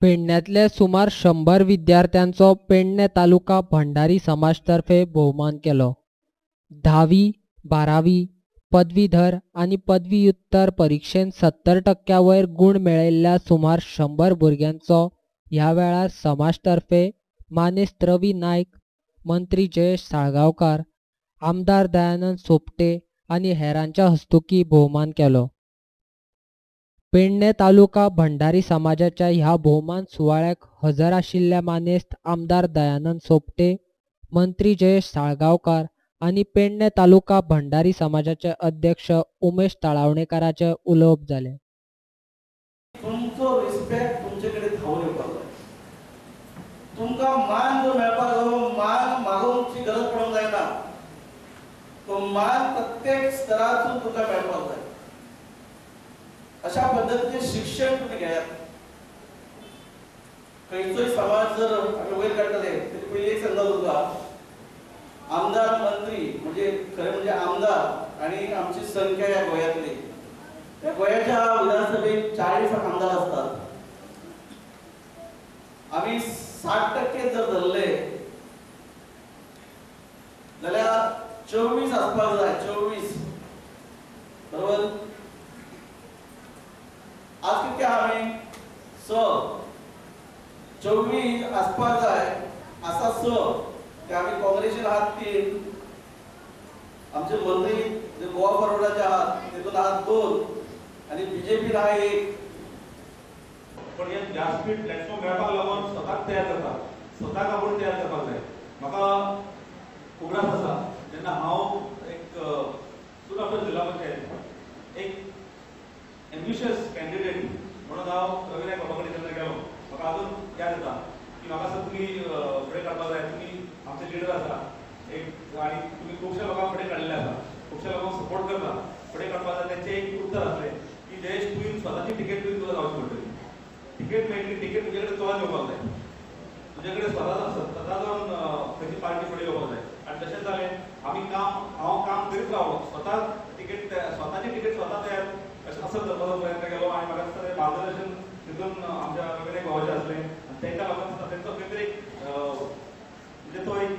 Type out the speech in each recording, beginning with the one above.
पेडण्यांतले सुमार 100 विद्यार्थ्यांचो पेडणे तालुका भंडारी समाजतर्फे भोवमान केलो. 10वी, 12वी, पदवीधर आनी पदव्युत्तर परिक्षेंत 70% वयर गूण मेळयल्ल्या सुमार 100 भुरग्यांचो ह्या वेळार समाजतर्फे मानेस्त रवी नायक, मंत्री जयेश साळगांवकार, आमदार दयानंद सोपटे आनी हेरांच्या हस्तुकीं भोवमान केलो. पेडणे तालुका भंडारी समाजाच्या ह्या भोवमान सुवाळ्याक हजर आशिल्ल्या मानेस्त आमदार दयानंद सोपटे, मंत्री जयेश साळगांवकार आनी पेडणे तालुका भंडारी समाजाचे अध्यक्ष उमेश तळावणेकाराचे उलोवप जालें. तुमचो रिस्पेक्ट तुमचे कडेन धांवून येवपाक जाय. तुमकां मान जो मेळपाक जाय, मान मागोवची गरज पडूंक जायना. तो मान प्रत्येक स्तरातून तुमकां मेळपाक जाय. अशा पद्दतीचें शिक्षण तुमी घेयात. खंयचोय समाज जर आमी वयर काडटले तरी पयली एक सांगता तुमकां, आमदार मंत्री म्हणजे खरें म्हणजे आमदार आनी आमची संख्या ह्या गोंयांतली, ह्या गोंयाच्या विधानसभेत 40 आमदार आसतात. आमी 60% जर धरले जाल्यार 24 आसपाक जाय, 24, बरोबर? आज कितके आमी 6, 24 आसपाक जाय, आसा 6. ते आमी काँग्रेसीन आहात 3, आमचे मंत्री जे गोवा फॉरवर्डाचे आहात तेतून आहात 2 आनी बीजेपीन आहा 1. पण हे व्यासपीठ प्लॅटफॉर्म मेळपाक लागून स्वताक तयार करता, स्वताक आपूण तयार करपाक जाय. म्हाका उगडास आसा जेन्ना हांव एक सून आफ्टर जिल्हा पंचायत एक एम्बिशियस कॅन्डिडेट म्हणून हांव रवी नायक बाबा कडेन जेन्ना गेलो, म्हाका अजून याद येता की म्हाका आसा तुमी फुडें काडपाक जाय, तुमी आमचे लिडर आसा एक आनी तुमी खुबश्या लोकांक फुडें काडलेले आसा, खुबश्या लोकांक सपोर्ट करता, फुडें काडपाक जाय. तेंचें एक उत्तर आसलें की जयेश, तुवें स्वताची टिकेट तुवें तुका जावची पडटली. टिकेट मेळटली, टिकेट तुजे कडेन चलोवन येवपाक जाय, तुजे कडेन स्वता जावन खंयची पार्टी फुडें येवपाक जाय. आनी तशेंच जालें, आमी काम, हांव काम करीत रावलो, स्वता टिकेट, स्वताची टिकेट स्वता तयार अशें असत करपाचो प्रयत्न केलो. आनी म्हाका दिसता तें मार्गदर्शन तितून आमच्या रवी नायक भावाचें आसलें आनी तांकां लागून दिसता तेंचो खंय तरी एक म्हणजे तो एक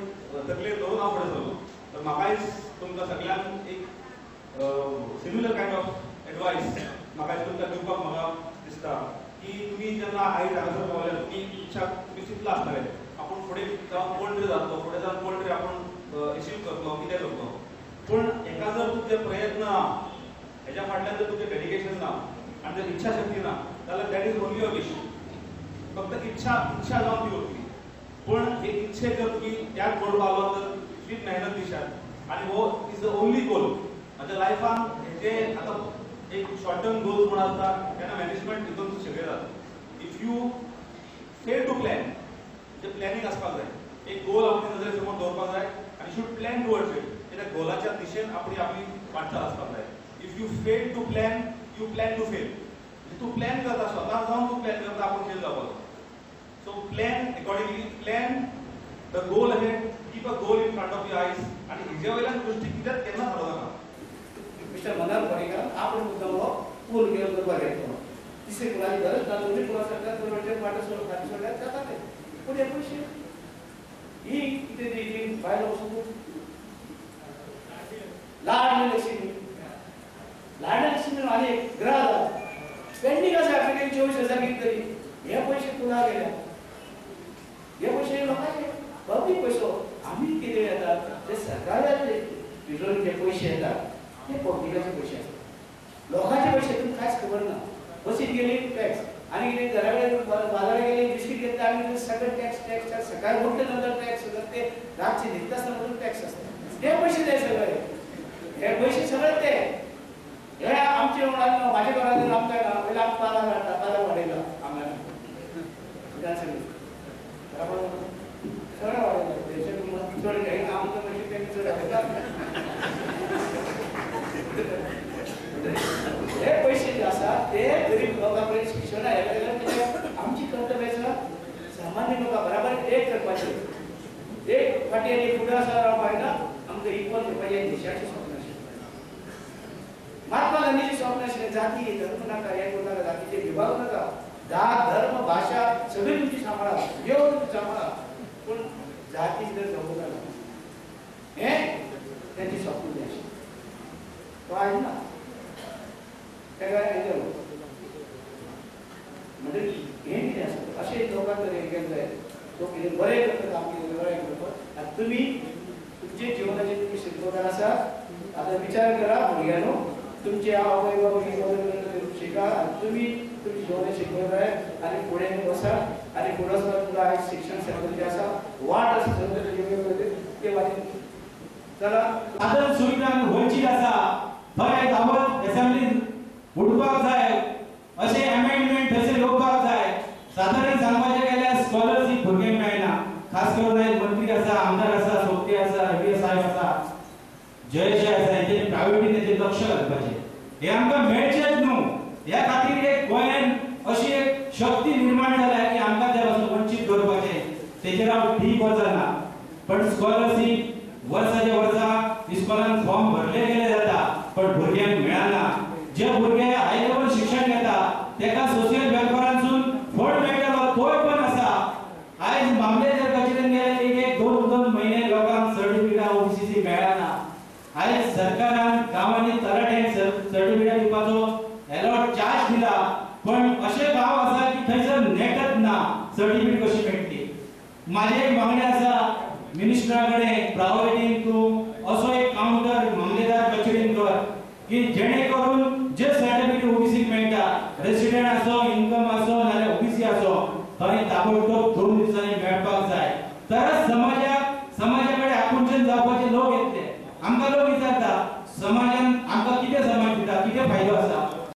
तकलेर धरून हांव फुडें सरलो. तर म्हाकाय तुमकां सगळ्यांक एक सिमिलर कायंड ऑफ एडवायस म्हाका तुमकां दिवपाक म्हाका दिसता की तुमी जेन्ना आयज हांगासर पावल्या, तुमी इच्छा तुमी चिंतला आसतलें आपूण फुडें जावन कोण तरी जातलो, फुडें जावन कोण तरी आपूण एचीव करतलो, कितें करतलो. पूण हेका जर तुमचे प्रयत्न ना, हेज्या फाटल्यान जर तुमचें डेडिकेशन ना आनी जर इच्छा शक्ती ना जाल्यार that is only a wish. फक्त इच्छा इच्छा जावन ती उरतली. पूण हे इच्छे जर तुमी त्याच गोल पावलो तर तितलीच मेहनत दिशात आनी हो is the only गोल. म्हाज्या लायफान हेजे आतां एक शॉर्ट टर्म गोल्स म्हूण आसता तेन्ना मॅनेजमेंट हितून शिकयतात. If you fail to plan, म्हणजे प्लॅनिंग आसपाक जाय, एक गोल आपली नजरे समोर दवरपाक जाय आनी should plan towards it. त्या गोलाच्या दिशेन आपली आपली वाटचाल आसपाक जाय. If you fail to plan, you plan to fail. म्हणजे तूं प्लॅन करता, स्वता जावन तूं प्लॅन करता आपूण फेल जावपाचो. So plan accordingly, plan the goal ahead, keep a goal in front of your eyes आनी हेजे वयल्यान दृश्टी कित्याक केन्नाच हाडूं नाका. मिस्टर मनोहर पर्रीकार आपण मुद्दाम हो पूल घेवन करपाक घेतलो, तिसरी पुलाची गरज ना, दोनूय पुलां सरकार दोन वाटो सोडून खाली सोडल्यार जाता ते. पूण हे पयशे ही कितें ती बायल वचून लाडली लक्ष्मी, लाडली लक्ष्मी आनी एक ग्रह पेंडींग आसा एप्लिकेशन 24,000 कितें तरी. हे पयशे पुला गेल्या, हे पयशे लोकांचे पब्लीक पयसो. आमी कितें येता ते सरकाराचे तिजोरीन जे पयशे येतात ते पब्लिकाचे पयशे आसतात, लोकांचे पयशे तुमकां कांयच खबर ना. बसीन गेली टॅक्स, आनी कितें घरा कडेन बाजारात गेली बिस्कीट घेतले आनी सगळें टॅक्स टॅक्स टॅक्स. सकाळी उठले नंतर टॅक्स, ते रातचे न्हिदता आसतना पसून टॅक्स आसता. ते पयशे ते सगळे, हे पयशे सगळे ते हे आमचे म्हाज्या घरान आमकां ना पयलीं आमकां बाजार हाडटा, बाजार वाडयला आमदारान विधानसभेत बरोबर चड वाडयला, चड घेयना आमकां पयशे तेणी चड हाडटा. हे पैसे जे आसा ते गरीब लोकां कडेन शिक्षण आमची कर्तव्य आसा सामान्य लोकां बराबर एक करपाचें. एक फाटी आनी फुडें आसा रावपाक ना, आमकां इक्वल करपाचें देशाचें स्वप्न आशिल्लें. महात्मा गांधीचें स्वप्न आशिल्लें जाती धर्म नाका, हें करूं नाका, जातीचे विभाग नाका, जात धर्म भाशा सगळी तुमची सांबाळा, देव तुमची सांबाळा, पूण जाती जर जमूंक जायना हें तेंची स्वप्न जाय. तो आयज ना तेका हें म्हणजे हें कितें आसा अशें लोकांक तर हें केलें जाय. तो कितें बरें करता काम, कितें बरें करता. आनी तुमी तुमचे जिवनाचे तुमी शिल्पकार आसा. आतां विचार करा भुरग्यांनो, तुमचे आवय बापूय शिका आनी तुमी तुमचे जिवनाचे शिकवत जाय आनी फुडें वसा आनी फुडें वचपाक तुमकां आयज शिक्षण सेक्टर जें आसा वाट आसा सगळें ते वाटेन चला. साधन सुविधा वंचीत आसा थंय धांवत असेंब्ली उडपाक जाय, अशें अमेंडमेंट थंयसर येवपाक जाय. सादारण सांगपाचें गेल्यार स्कॉलरशीप भुरग्यांक मेळना, खास करून आयज मंत्री आसा, आमदार आसा, सोबती आसा, रवी साहेब आसा, जयेश आसा, हेंचे प्रायोरिटी तेचेर लक्ष घालपाचें. हें आमकां मेळचेंच न्हू ह्या खातीर एक गोंयान अशी एक शक्ती निर्माण जाल्या की आमकां त्या पासून वंचीत करपाचें. तेचेर हांव ठीक वचना, पण स्कॉलरशीप वर्साच्या वर्सा इस्कॉलान फॉर्म भरले गेले जाता पण भुरग्यांक मेळना. जे भुरगे हाय लेवल शिक्षण घेता तेका सोशल वेलफेरांतसून फंड मेळटलो तोय पण आसा. आयज मामलेदार कचेरेन गेले एक एक दोन दोन म्हयने लोकांक सर्टिफिकेटा ओबीसीसी मेळना. आयज सरकारान गांवांनी तलाट्यांक सर्टिफिकेट दिवपाचो एलॉट चार्ज दिला, पण अशे गांव आसा की थंयसर नेटच ना सर्टिफिकेट कशी मेळटली. माझी एक मागणी आसा मिनिस्टरा कडेन, प्रायोरिटीन तूं असो एक कावंटर मामलेदार कचेरीन कर की जेणे करून जे सर्टिफिकेट ओबीसीक मेळटा, रेसिडेंट आसो, इन्कम आसो नाल्यार ओबीसी आसो, थंय ताबडतोब 2 दिसांनी मेळपाक जाय. तरच समाजा कडेन आकुंचन जावपाचे लोक येतले. आमकां लोक विचारता समाजान